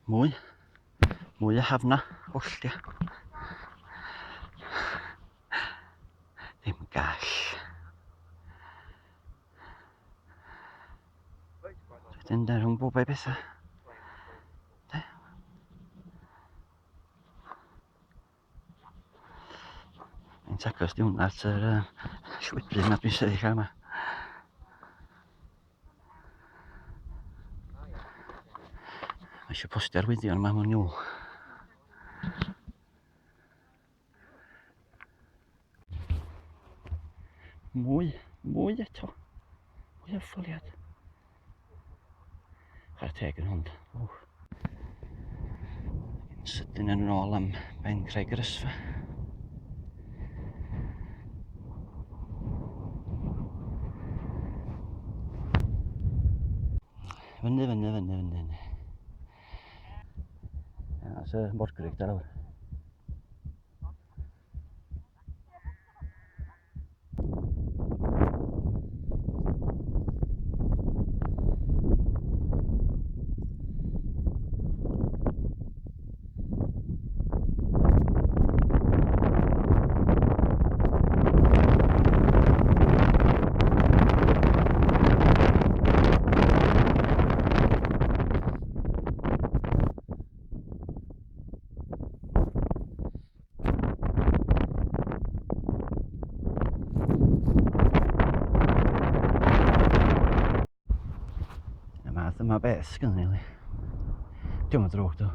Mwy. Mwy o hafna. Holltia. Ddim gall. Wedyn da rhwng bob bethau. De? Mae'n agos di hwnna at yr uh, llwybr yna dwi'n sefyll ar yma. Mae eisiau postio arwyddion yma mewn niwl. Mwy, mwy eto. Mwy o ffoliad. Chwarae teg yn hwn. Ww. Yn sydyn yn ôl am ben Craig yr Ysfa. Fyny, fyny, fyny, fyny, fyny. Yna, sy'n morgrig da lawr. Y math yma beth sgynnon ni, li. Diolch yn ddrwg, do.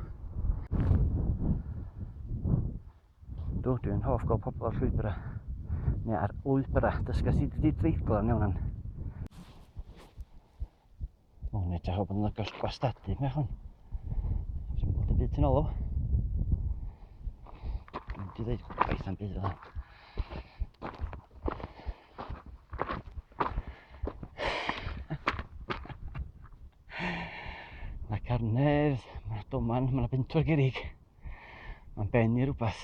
Do, dwi'n hoff gweld pobl ar llwybrau. Neu ar lwybrau. Dysgas i di dreiglo yn iawn. O, mae'n edrych fel bod yn agos gwastadu bach hwn. Dwi'n bod y byd yn ôl o. Dwi'n mynd i ddweud gwaith am byd fel Mae carnedd, mae doman, mae yna bentwr gerrig. Mae'n ben i rhywbeth.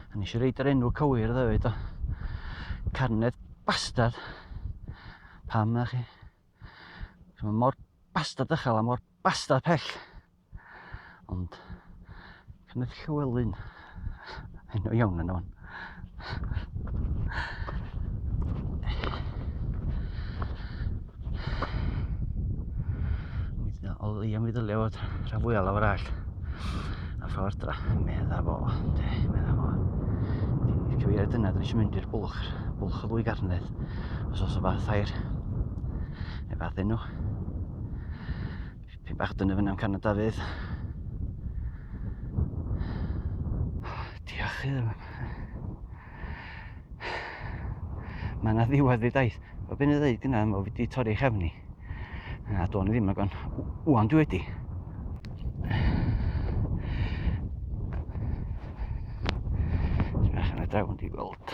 A nes i reid yr enw cywir iddo fe, do. Carnedd bastard. Pam na chi? Mae mor bastard uchel a mor bastard pell. Ond Kenneth Llywelyn, enw iawn yn o'n. O leia mi ddylia fod rhan fwyaf lawr all a ffordd adra. Medda fo, de, medda fo. Dim i'r cyfeiriad yna, dyn eisiau mynd i'r bwlch, bwlch y ddwy garnedd, os oes o fath air, neu fath enw. Pyn bach dyna fyny am Canada Dafydd. Diolch iddo. Mae yna ddiwedd i daith. Fel byn i ddeud gyna, mae wedi torri chefn i. Na, do'n i ddim yn gwan. Wan dwi wedi. Bach yn y draw yn di gweld.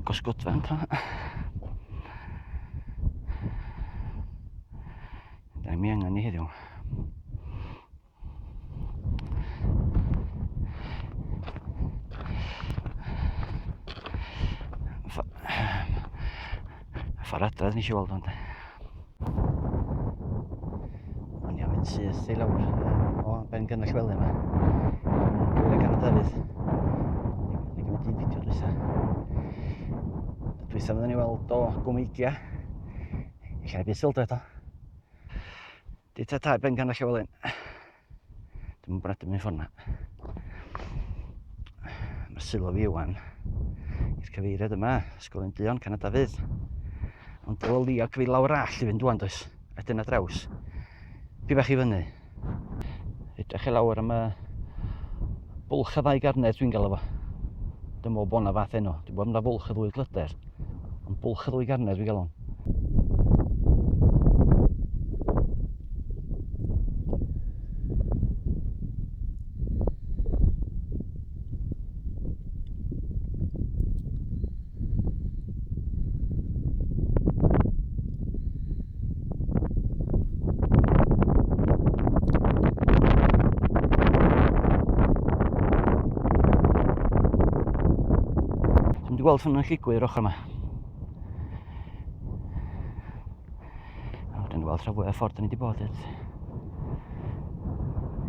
Gosgodfan ta. Da mi angen ni heddiw. Ffordd adra nes i weld ond. O'n i am fynd syth i lawr o ben Gynna Llywelyn yma. Dwi'n gan y Dafydd. O'n i'n gymryd un fideo dwytha. Dwytha fydden ni weld o Gwmeidia. Ella i byth weld o eto. Dita ta ben Gynna Llywelyn. Dwi'n bwriadu mynd ffordd na. Mae sylw fi wan i'r cyfeiriad yma, Ysgol Duon, Canada Fydd. Ond o lio cyfeir lawr all i fynd wan, does? A dyna draws. Pi bach i fyny. Edrych i lawr am y bwlch y ddau garnedd dwi'n gael efo. Dwi'n meddwl bod 'na fath enw. Dwi'n gwybod amdan Bwlch y Ddwy Glyder, ond Bwlch y Ddwy Garnedd dwi'n galw. Dwi'n wedi gweld ffynnon lligwy yr ochr yma. A wedyn weld rhan fwyaf o'r ffordd da ni wedi bod.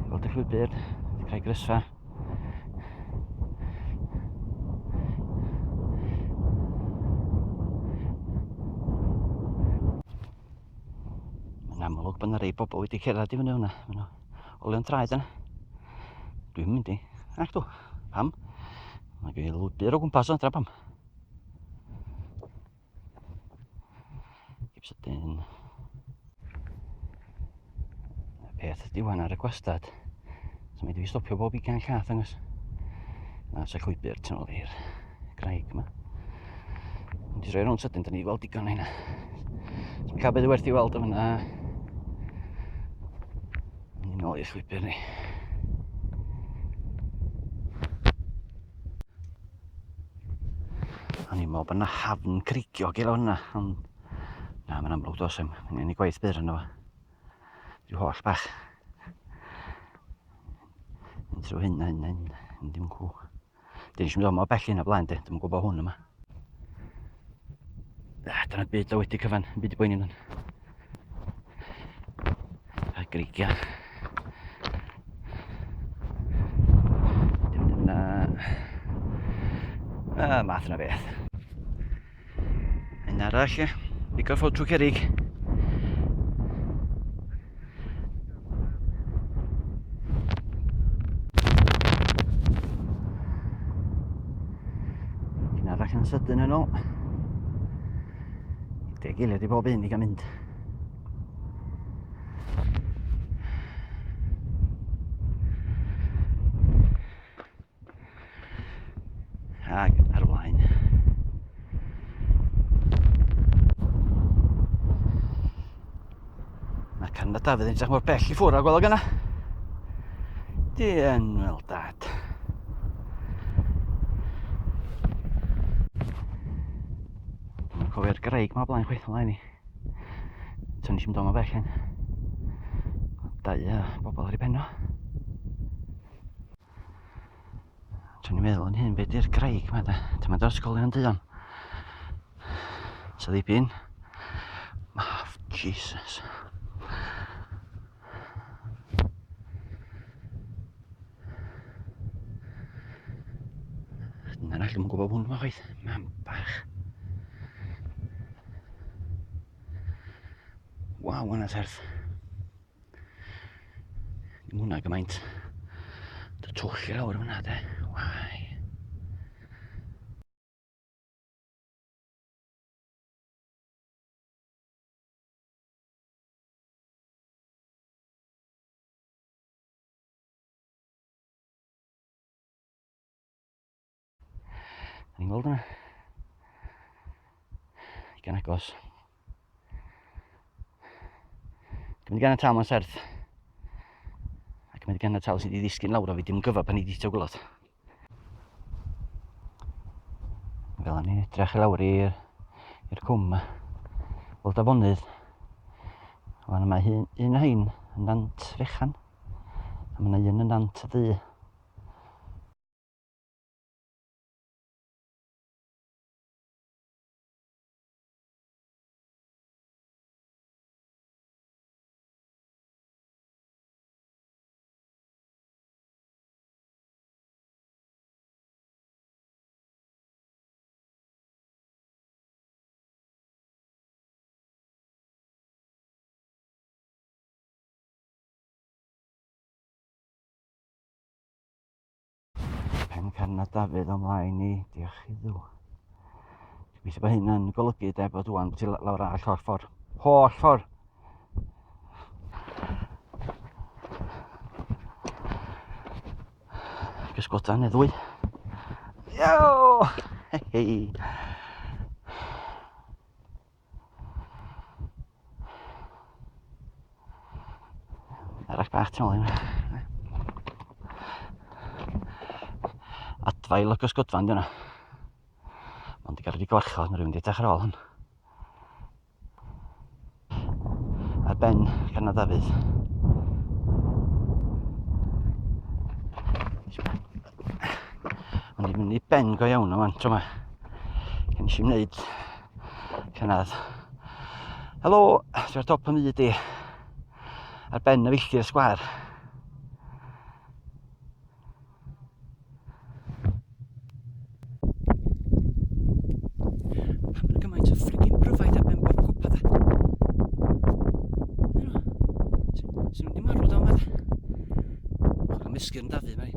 Gweld y llwybr, Craig Rysfa. Mae'n amlwg bod yna rei bobl wedi cerdded i fyny hwnna. Mae nhw olion traed yna. Dwi'n mynd i. Ac dw. Pam? Mae gen i lwybr o gwmpas o, dyna pam. Gib sydyn. Y peth ydy wan ar y gwastad. So mae wedi stopio bob ugain llath angos. Na, sy'n llwybr tu ôl i'r graig yma. Wedi rhoi rownd sydyn, da ni weld digon o hynna. So mae'n cael beth werth i weld o fyna. Ni'n ôl i'r llwybr ni. O'n i'n meddwl bod yna hafn creigiog i lawr yna, ond na, mae'n amlwg dos am angen i gwaith byr yno fo. Rhyw holl bach. Yn trwy hyn a hyn a hyn, yn dim cw. Dyn eisiau mynd mor bell hyn o blaen, de. Dwi'n gwybod hwn yma. Ah, dyna byd o wedi cyfan, yn byd i boeni amdan. A greigiau. Dim yna. A math yna beth. Un arall, ie. Bigo ffwrdd trwy cerrig. Un arall yn sydyn yn ôl. Deg eiliad i bob un i gael mynd. Ag ar flaen. Mae Canada Dafydd yn edrych mor bell i ffwrdd â gweld yna. Dyn, wel dad. Dwi'n cofio'r graig ma blaen chwaith ymlaen i. Tyn nes i'm dod mor bell hyn. Dau o bobl ar ei pen o. Tyn i'n meddwl yn hyn, be di'r graig ma da? Dyma dod ysgolion duon. So ddibyn. Oh, Jesus. Un arall, dwi'n gwybod hwn yma chwaith. Mam bach. Waw, yna serth. Dim hwnna gymaint. Dy twll i lawr yna, de. Wai. Ni'n gweld yna. Gan agos. Dwi'n mynd i gan y mae'n serth. Ac mynd i gan y tal sydd wedi ddisgyn lawr a fi dim gyfa pan i di gwylod. Fel ni'n edrych i lawr i'r i'r cwm yma. Weld afonydd. Fan yma un, un o hein yn nant fechan. A mae yna un yn nant ddu. Pen Carna Dafydd o mlaen i, diolch i ddiw. Gobeithio bod hyn yn golygu de bod wan bod ti lawr arall holl ffordd. Holl ffordd! Gysgoda neu ddwy. Yo! Hei! Arall bach tu ôl i Adfail o gysgodfan dyna. Ond i gael ei gwarchod, mae rhywun wedi edrych ar ôl hwn. Ar ben Carnedd Dafydd. O'n i'n mynd i ben go iawn o'n tro yma. Cyn eisiau wneud cynad. Helo, dwi ar top y myd i. Ar ben y filltir sgwar. Pam mae gymaint o friggin bryfaid ar ben bob copa da? Sy'n mynd i marw da yma da? Chwarae misgyn Dafydd mae.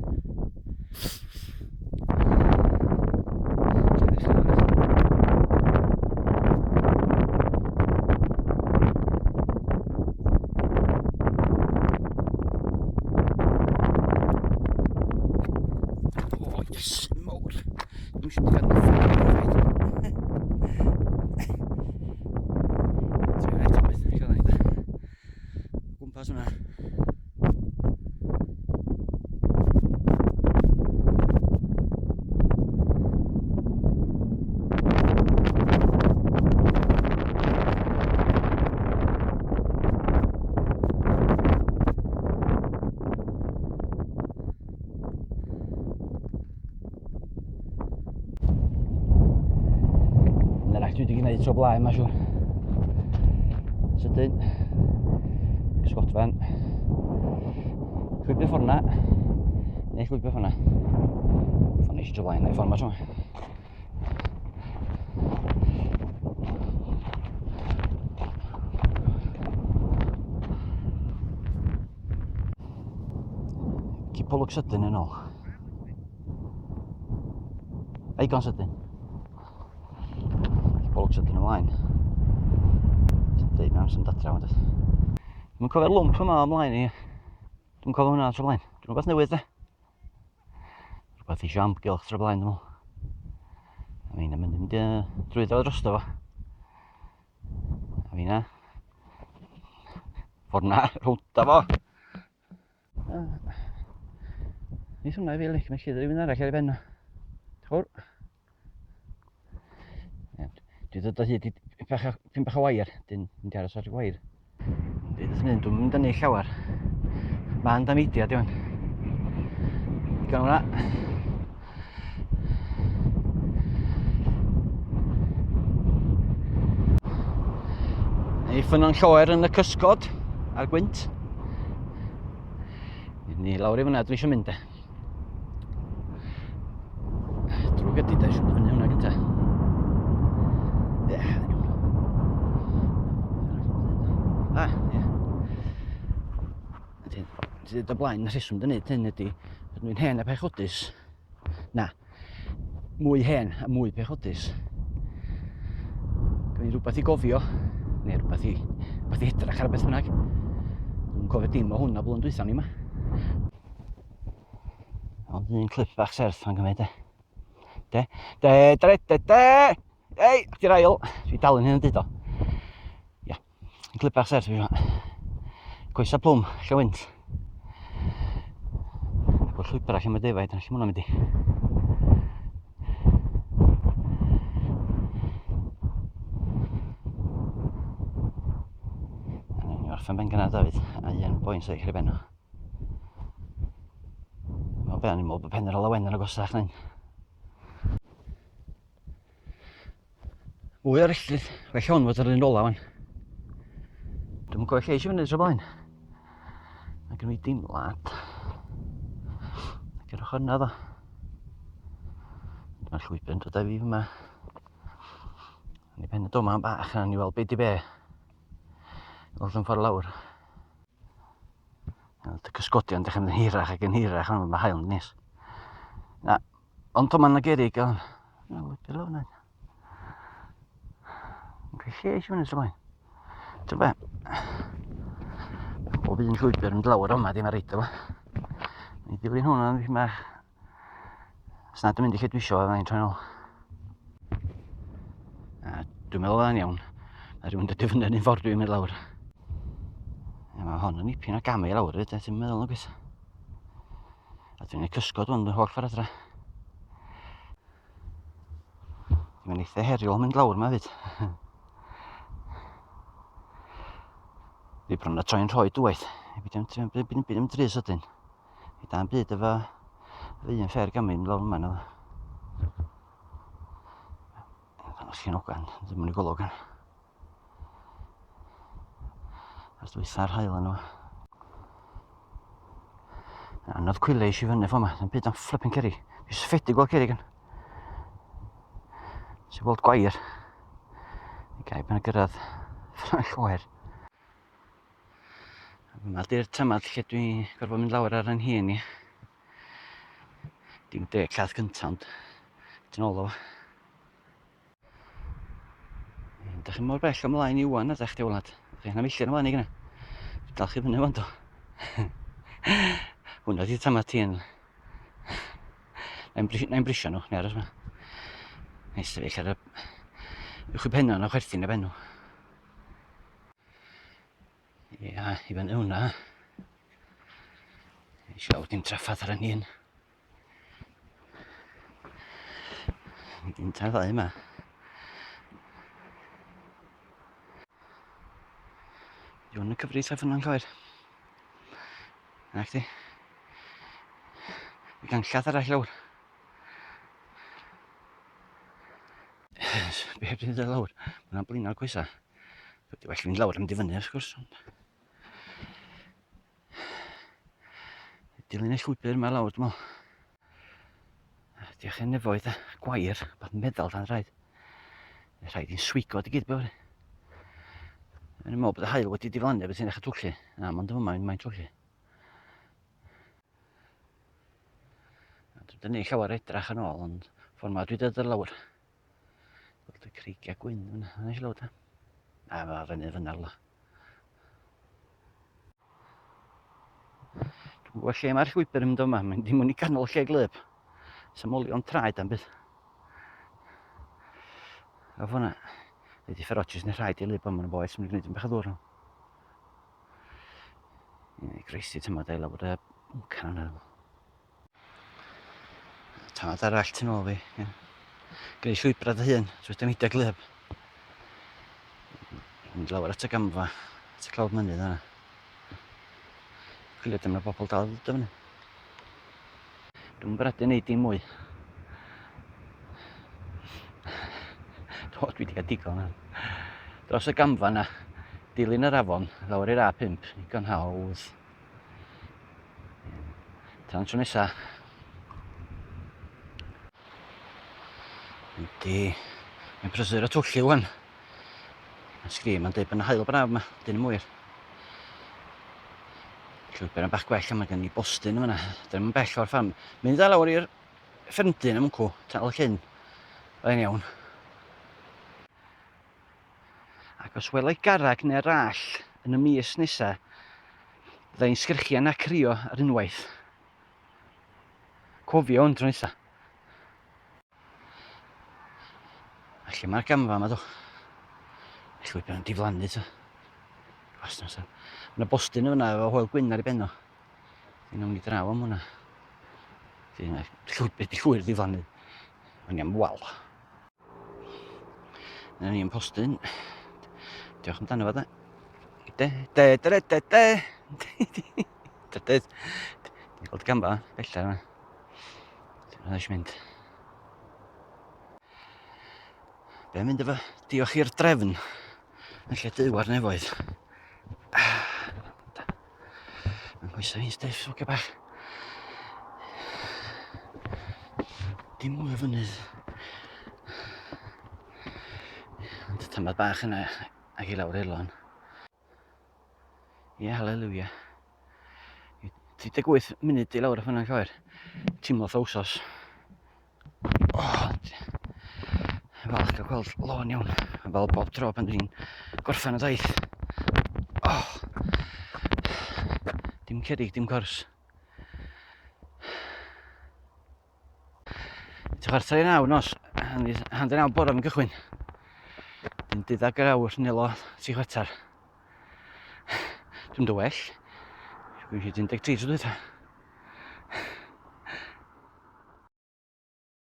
O, yes, mawr. Dwi'n eisiau mynd i gael Dwi'n eto beth, cael ei Gwmpas hwnna. Dyna dwi wedi gwneud tro blaen, mae'n siŵr. Sydyn. Sgotfan. Llwybr ffordd na. Neu llwybr ffordd na. Ffordd nes i tro blaen, neu ffordd ma tro. Cipolwg sydyn yn ôl. Eigon sydyn. Cipolwg sydyn ymlaen. Sy'n deud mewn sy'n datra. Dwi'n cofio'r lwmp yma ymlaen i. Dwi'n cofio hwnna tro blaen. Dwi'n rhywbeth newydd de. Rhywbeth eisiau amgylch tro blaen dwi'n meddwl. A fi'n mynd mynd drwyddo drosto fo. A fi na. Ffordd na, rhwnt fo. Neith hwnna i fi, lic, mae llyfr rhywun arall ar ei ben o. Chwr. Dwi ddod o hyd i bach o, pyn bach o wair, dyn mynd i aros ar y wair. Dwi wrth mynd, dwi'n mynd â ni llawer. Mae'n dameidiad, Iwan. Digon hwnna. Ei ffynnon lloer yn y cysgod a'r gwynt. Ni lawr i fyna, dwi eisiau mynd e. Drwg ydy da, eisiau mynd fyny hwnna gynta. Ie. Ah, ie. Ti'n dweud o blaen, y rheswm dyn neud hyn ydy, bod nhw'n hen a pechodus. Na, mwy hen a mwy pechodus. Gwneud rhywbeth i gofio, neu rhywbeth i, rhywbeth i edrach ar beth bynnag. Dwi'n cofio dim o hwnna blwyddyn dwytha ni yma. Ond un clip bach serth mae'n gymryd e. De, de, de, de, de! Ei, chdi'r ail! Dwi dal yn hyn yn dweud o. Ia, un clip bach serth fi yma. Coesa plwm, lle wynt. Ac o'r llwybr allan mae defaid, lle mae hwnna'n mynd i? Ni'n orffen ben gyna David, a un boi'n sefyll ar ei ben o. Mae'n be, o'n i'n meddwl bod pen yr Alawen yn agosach na hyn. Mwy o'r elltydd, well hwn fod yr un ola wan. Dwi'n gwybod lle eisiau fyny tro blaen. Mae gen i deimlad. Ac yr ochr yna ddo. Mae'r llwybr yn dod â fi yma. Ni pen y doman bach yna, ni weld be di be. Weld yn ffordd lawr. Y cysgodion dechrau mynd yn hirach ac yn hirach, ond mae haul yn nes. Na, ond to mae'n gerig, ond... Na, lwybr lawr yna. Yn lle eisiau mynd ymlaen. Ti'n be? Bob un llwybr yn mynd lawr yma, dim ar reid o. Ni dilyn hwnna, yn bach. Os nad yn mynd i lle dwi isio, fydda i'n troi'n ôl. A dwi'n meddwl fydda'n iawn. Mae rhywun dod i fyny yn un ffordd dwi'n mynd lawr. A mae hon yn nipyn o gamu i lawr fyd, ti'n meddwl nag oes? A dwi'n ei cysgod hwn fy holl ffordd adra. Mae'n eitha heriol mynd lawr yma fyd. Fi bron a troi'n rhoi dwywaith. Byd yn dri sydyn. I dan byd efo un ffer gamu mynd lawr yma. Dangos chi'n ogan, ddim yn ei golwg. A'r dwytha'r hael yno. Anodd cwylio eisiau fyny ffordd yma, ddim byd am flipping cerig. Dwi'n syffedig gweld cerig yn. Ti'n gweld gwair. I gael pan y gyrraedd ffrang lloer. Yma di'r tamad lle dwi'n gorfod mynd lawr ar yn hun i. Dim deg llath cyntaf, ond dyn ôl o. Dach chi mor bell ymlaen i wan ydych chi wlad. Dach chi'n milltir ymlaen i gyna. Dal chi fyny fan do. Hwna di tamad ti yn... Na'n brisio nhw, neu aros yma. Neu sefyll ar y... Uwch i penna nhw, chwerthin y benw. Ia, i fyny hwnna. Eisiau dim traffath ar y hun. Dim ta'r ddau yma. Di hwn yn cyfri tref hwnna'n lloer. Na chdi. Fi gan llath arall lawr. Be heb fynd lawr? Mae'n blino'r coesau. Wedi well fynd lawr am di fyny, wrth gwrs. Ond... Dilyn y llwybr yma lawr, dwi'n meddwl. Diolch i'n nefoedd a gwair, bod yn meddwl dan rhaid. Rhaid i'n swigod i gyd, bywyd. Yn meddwl bod y haul wedi diflannu beth sy'n dechrau twllu. Na, ond yma mae'n twllu. Dwi'n dynnu llawer edrach yn ôl, ond ffordd ma dwi dod ar lawr. Gweld y creigiau gwyn yna, yna eisiau lawr da. Na, mae fyny fyna rwla. Dwi'n gwybod lle mae'r llwybr yn mynd yma, mae'n ddim yn i ganol lle glyb. Samolion traed am byth. A fyna, wedi fferotis neu rhaid i lyb am yn y boes, mae'n gwneud yn bach o ddŵr nhw. Ie, groesi tymod ei lawr y bwncan yna. Tamad arall tu nôl fi. Ie. Greu llwybrau dy hun, trwy dim hidio glyb. Mynd lawr at y gamfa, at y clawdd mynydd yna. Chwilio dyma'r bobl dal i ddod fyny. Dwi'n bwriadu wneud dim mwy. Do, dwi wedi cael digon. Dros y gamfa yna, dilyn yr afon, lawr i'r A5, digon hawdd. Tan tro nesa. Yndi, mae'n prysur y twllu wan. Mae'n sgrin, mae'n dweud bod yna haul braf yma, dyn mwyr. Llwybr yn bach gwell a mae gen i bostyn yma. Dyn nhw'n bell o'r ffarm. Mynd â lawr i'r ffermdyn am wncw, tal y llyn. Mae'n iawn. Ac os welai garreg neu rall yn y mis nesa, fydda i'n sgrechian a crio ar unwaith. Cofio hwn tro nesa. A lle mae'r gamfa yma do? Y llwybr yn diflannu ta. Os na, Mae yna bostyn yna efo hoel gwyn ar ei benno. Dwi'n nawn ni draw am hwnna. Dwi'n llwybr di llwyr ddiflannu. O'n i am wal. Yna ni yn postyn. Diolch amdano fo da. De, de, de, de, de. De, de. Dwi'n gweld gamba bellach yma. Dwi'n eisiau mynd. Be mynd efo diolch i'r drefn yn lle Duw ar nefoedd. Mae'n gweithio fi'n stiff, oce bach. Dim mwy o fynydd. Ond tamad bach yna ac i lawr i'r lon. Ie, yeah, haleluia. 38 munud i lawr o ffynnon lloer. Teimlo fatha wsos. Oh, falch cael gweld lôn iawn. Fel bob tro pan dwi'n gorffen y daith. Oh, dim cerrig, dim cors. 8:45 nos, 8:30 bore mae'n cychwyn. Dyn deuddeg yr awr nelo 3 chwarter. Dwi'n dod well. Dwi'n hyd 13 tro dwytha.